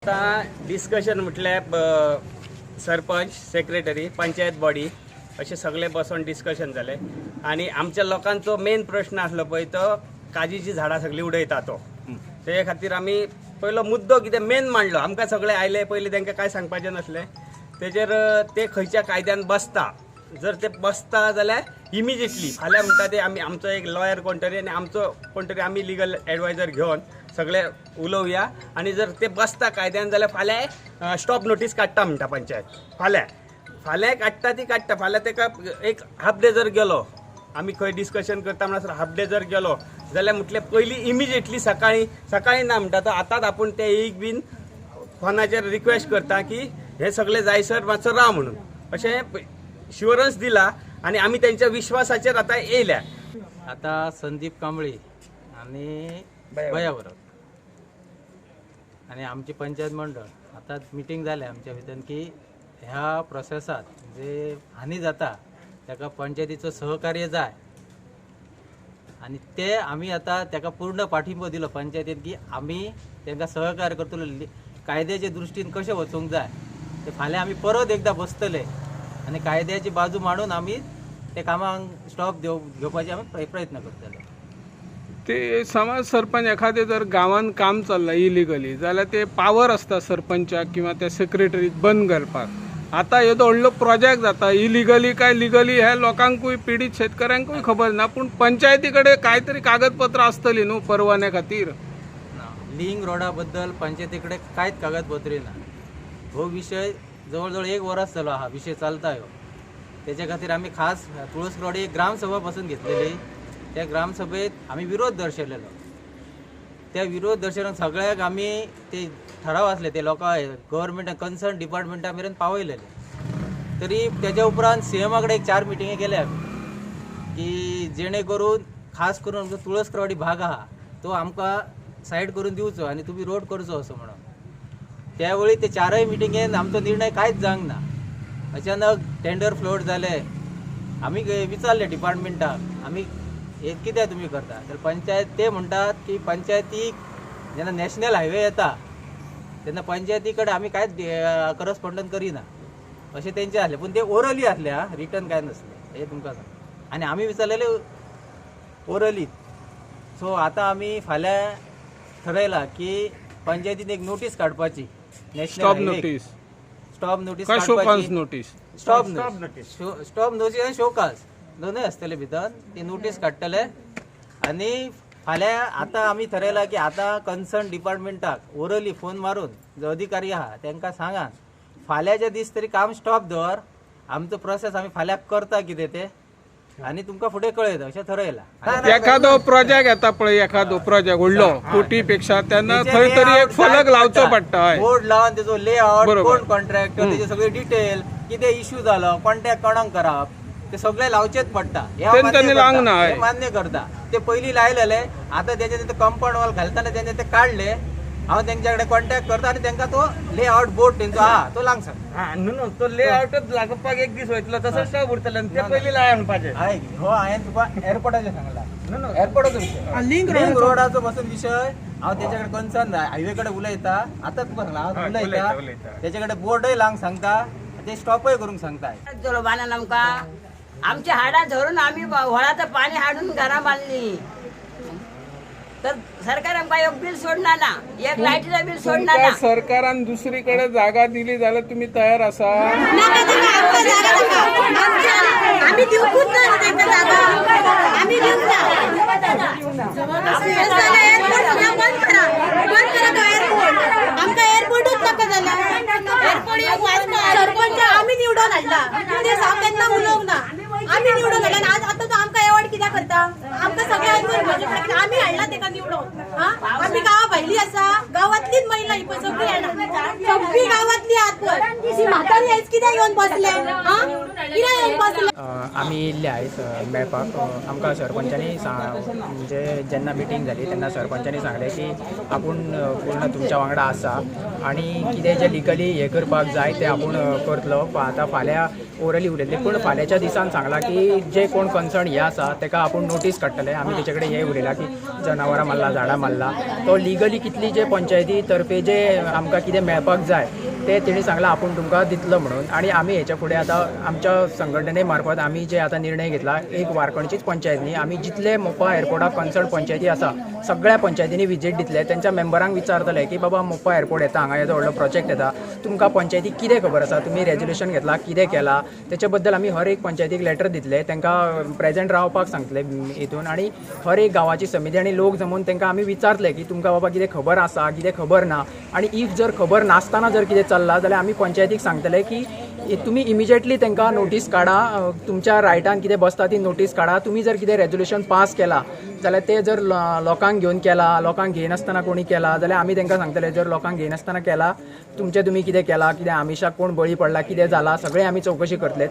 आतां डिस्कशन म्हटल्यार sarpanch, secretary, panchayat body अशें सगळे बसोन डिस्कशन जालें आनी आमच्या लोकांचो मेन प्रश्न आसलो पळय तो काजीची झाडां सगळीं उडयता तो. तेजे खातीर आमी पयलो मुद्दो कितें मेन मांडलो. आमकां सगळे आयले पयलीं तांकां कांय सांगपाचें नासलें. तेजेर ते खंयच्या कायद्यान बसता, जर ते बसता जाल्यार इमिजिएटली फाल्यां म्हणटा ते आमी आमचो एक लॉयर कोण तरी आनी आमचो कोण तरी आमी लिगल एडवायजर घेवन सगळे उलोवया आनी जर ते बसता कायद्यान जाल्यार फाल्यां स्टॉप नोटीस काडटा म्हणटा पंचायत. फाल्यां फाल्यां काडटा ती काडटा. फाल्यां तेका एक हाफ डे जर गेलो, आमी खंय डिस्कशन करता म्हणसर हाफ डे जर गेलो जाल्यार म्हटलें पयलीं इमिजिएटली सकाळीं सकाळीं ना म्हणटा तो आतांच आपूण ते एक बीन फोनाचेर रिक्वेस्ट करता की हे सगळे जायसर मातसो राव म्हणून अशें शुअरन्स दिला आनी आमी तेंच्या विश्वासाचेर आतां येयल्या. आता संदीप कांबळी आणि बया बरोबर आणि आमची पंचायत मंडळ आता मिटींग जाले आमच्या भितर की ह्या प्रोसेसात जे हानी जाता ताका पंचायतीचो सहकार्य जाय आणि ते आमी आता ताका पूर्ण पाठिंबो दिलो पंचायतीन की आमी तांकां सहकार्य करतलो. कायद्याच्या दृश्टीन कशें वचूंक जाय ते फाल्यां आमी परत एकदां बसतले आनी कायद्याची बाजू मांडून आमी ते कामाक स्टॉप घेवपाचे आमी प्रयत्न करतले. ते समाज सरपंच एखादे जर गांवान काम चल्लां इलिगली जाल्यार ते पावर आसता सरपंचाक किंवा त्या सेक्रेटरीक बंद करपाक. आतां येदो व्हडलो प्रोजेक्ट जाता इलिगली काय लिगली हे लोकांकूय पिडीत शेतकऱ्यांकूय खबर ना, पूण पंचायती कडेन काय तरी कागदपत्रां आसतली न्हू परवान्या खातीर. ना, लिंग रोडा बद्दल पंचायती कडेन कांयच कागदपत्री ना. हो विशय जवळ जवळ एक वरस जालो हा विशय चलता ह्यो. तेच्या खातीर आमी खास तुळसवाडी एक ग्रामसभा पासून घेतलेली. त्या ग्रामसभेत आमी विरोध दर्शयलेलो. त्या विरोध दर्शयल्यान सगळ्याक आमी ते ठराव आसले ते लोकां गव्हर्मेंट कन्सर्न डिपार्टमेंटा मेरेन पावयलेले. तरी तेच्या उपरांत सीएमा कडेन एक 4 मिटिंगे केल्या आमी की जेणे करून खास करून आमचो तुळसक्रवाडी भाग आहा तो आमकां सायड करून दिवचो आनी तुमी रोड करचो असो म्हणून. त्यावेळी ते 4 मिटिंगेन आमचो निर्णय कांयच जावंक ना. अचानक टेंडर फ्लोट जाले. आमी विचारले डिपार्टमेंटाक आमी हे कित्याक तुमी करता तर पंचायत ते म्हणटात की पंचायतीक जेन्ना नॅशनल हायवे येता तेन्ना पंचायती कडेन आमी कांयच करस्पॉन्डन्स करिना अशें तेंचे आसलें. पूण ते ओरली आसले हा, रिटर्न कांय नासलें हे तुमकां सांग. आनी आमी विचारलेले ओरली. सो आतां आमी फाल्यां ठरयलां की पंचायतीन एक नोटीस काडपाची, stop national notice stop notice काय शो कॉज काडपाची. Notice? Stop notice, stop notice आनी शोकाज दोनूय आसतले भितर. ती नोटीस काडटले आनी फाल्यां आतां आमी थरयलां की आतां कन्सर्न डिपार्टमेंटाक ओरली फोन मारून जो अधिकारी आहा तांकां सांगात फाल्यांच्या दीस तरी काम स्टॉप दवर, आमचो प्रोसेस आमी फाल्यां करता कितें ते आनी तुमकां फुडें कळयता अशें थरयलां. एखादो प्रोजेक्ट येता पळय, एखादो प्रोजेक्ट व्हडलो कोटी पेक्षा, तेन्ना थंय तरी एक फलक लावचो पडटा. हय, बोर्ड लावन तेजो लेआउट, बरोबर. कोण कॉन्ट्रॅक्टर, तेजे सगळे डिटेल, कितें इश्यू जालो, कॉन्टॅक्ट कोणाक करप, ते सगळे लावचेच पडटा. हे हांव मान्य तेंच्यांनी लावंक ना, करता. हय. हे मान्य करता. ते पयलीं लायलेले, आतां तेजे ते कंपाउंड वॉल घालतना तेंचे ते काडले. हांव तेंच्या कडेन कॉन्टॅक्ट करता आनी तेंकां तो लेआउट बोर्ड तेंचो आहा तो लावंक सांगता. हा न्हू न्हू तो लेआउटच लागोवपाक एक दीस वयतलो तसोच स्टॉप उरतलो आनी ते पयलीं लाय म्हणपाचें. हय, हो हांवें तुका एअरपोर्टाचें सांगला, न्हू न्हू एअरपोर्टाचो विशय, लिंक रोडाचो पासून विशय. हांव तेच्या कडेन कन्सर्न हायवे कडेन उलयता. आतां तुका सांगला हांव हय, उलयता, उलयता, उलयता. तेच्या कडेन बोर्डय लावंक सांगता, ते स्टॉपय करूंक सांगता. चलो बांदान आमकां आमची हाडां धरून आमी व्हळाचं पाणी हाडून घरां बांदली तर सरकार आमकां एक बील सोडना ना, एक लायटीचा बील सोडना तुमकां ना. सरकारान दुसरीकडे जागा दिली जाल्यार तुमी तयार आसा? नाका नाका, आमकां जागा नाका. आमी दिवकूच ना तांकां जागा, आमी दिवंक ना. एअरपोर्ट सगळं बंद करा, बंद करा तो एअरपोर्ट. आमकां एअरपोर्टूच नाका जाला. एअरपोर्ट एक वाचता सरपंच आमी निवडून हाडला, ते हांव केन्ना उलोवंक ना. आमी निवडून हाडला आनी आज आतां तो आमकां एवॉर्ड कित्याक करता? आमकां सगळें आयकून घेवचें पडटा कित्याक आमी हाडला तेका निवडून. हा, आमी गांवा भायली आसा, गांवांतलीच महिला ही पळय सगळी जाणां, सगळी गांवांतली आहात पळय. ती म्हातारी आयज कित्याक येवन बसले? हा, कित्याक येवन बसले? आसलें. आमी येयल्ले आयज मेळपाक. आमकां सरपंचांनी म्हणजे जेन्ना मिटींग जाली तेन्ना सरपंचांनी सांगलें की आपूण पूर्ण तुमच्या वांगडा आसा आनी कितें जें लिगली हें करपाक जाय तें आपूण करतलो. आतां फाल्यां ओरली उलयतले, पूण फाल्यांच्या दिसान सांगलां की जे कोण कन्सर्न हे आसा तेका आपूण नोटीस काडटले. आमी तेचे कडेन हें उलयलां की जनावरां मारला, झाडां मारला, तो लिगली कितली जे पंचायती तर्फे जे आमकां कितें मेळपाक जाय ते तेणी सांगलां आपूण तुमकां दितलो म्हणून. आनी आमी हेच्या फुडें आतां आमच्या संघटने मार्फत आमी जे आतां निर्णय घेतला, एक वारखणचीच पंचायत न्ही, आमी जितले मोपा एअरपोर्टाक कन्सर्न पंचायती आसा सगळ्या पंचायतींनी विजीट दितले, तेंच्या मेंबरांक विचारतले की बाबा मोपा एअरपोर्ट येता, हांगा येदो व्हडलो प्रोजेक्ट येता, तुमकां पंचायतीक कितें खबर आसा, तुमी रेजोल्युशन घेतला, कितें केलां, तेचे बद्दल आमी हर एक पंचायतीक लेटर दितले, तांकां प्रेजेंट रावपाक सांगतले हितून. आनी हर एक गांवाची समिती आनी लोक जमून तांकां आमी विचारतले की तुमकां बाबा कितें खबर आसा, कितें खबर ना. आनी if जर खबर नासतना जर कितें चल्लां जाल्यार आमी पंचायतीक सांगतले की तुमी इमिजिएटली तांकां नोटीस काडा, तुमच्या रायटान कितें बसता ती नोटीस काडा. तुमी जर कितें रेजोल्युशन पास केलां जाल्यार ते जर लोकांक घेवन केला, लोकांक घेयनासतना कोणी केला जाल्यार आमी तांकां सांगतले जर लोकांक घेयनासतना केला, तुमचें तुमी कितें केलां, कितें आमिशाक कोण बळी पडला, कितें जाला, सगळें आमी चवकशी करतले.